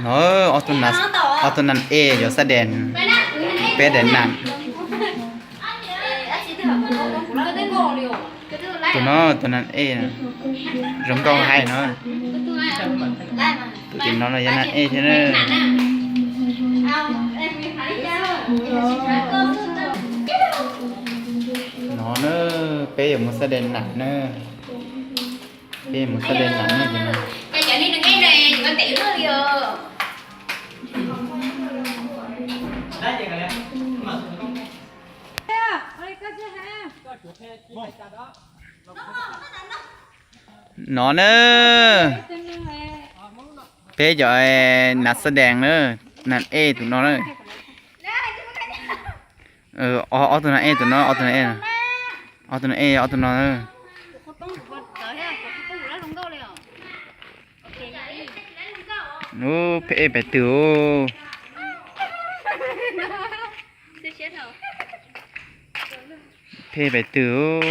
No, ob tug nas ej yuav xab dees, peb dees nas. Tus no tus nas ej, zoo nkauj hais no. Tus tim no los yog nas ej thiab na. No na, peb yuav mus xab dees nas na. Peb yuav mus xab dees nas na. No na, peb cov nas xab dees na, nas ej tus no na. Ob tug nas ej tus no, ob tug nas ej, ob tug nas ej, ob tug no. Ub, phem ej pais twg. Phem ej pais twg.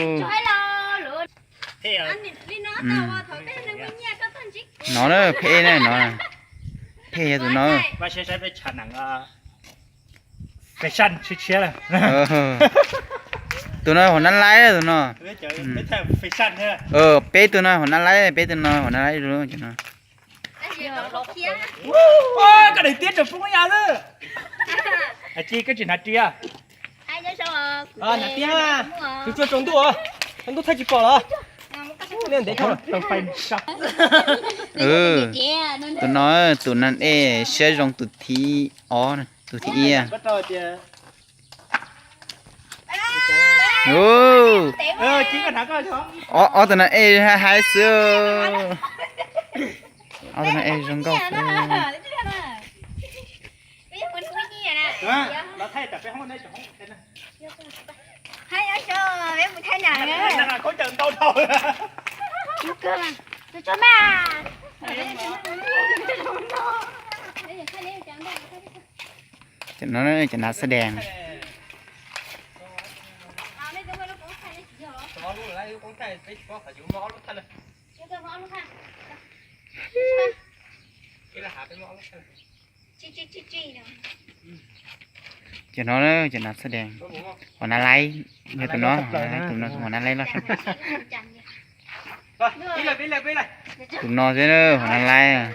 No na, phem ej na no. Phem yog tus no. Tus no hauv nab laib tus no. Peb tug no hauv nab laib, peb tug no hauv nab laib. Koj daim tiab tseem poob ya lawm. Ci koj tsis hnav ris. Hnav tiab, tus tsuag tsaus ntuj, ntuj thaij tsis pom los. Tus no, tus nas ej siab zoo tus thib ob, tus thib ib. Ob tug nas ej hais xwb. Ob tug nas ej zoo nkauj xwb. Cov no cov nas xab dees. Cov no cov nas xab dees, hauv nab laib, yog tus no, tus no hauv nab laib loj. Tus no xwb hauv nab laib.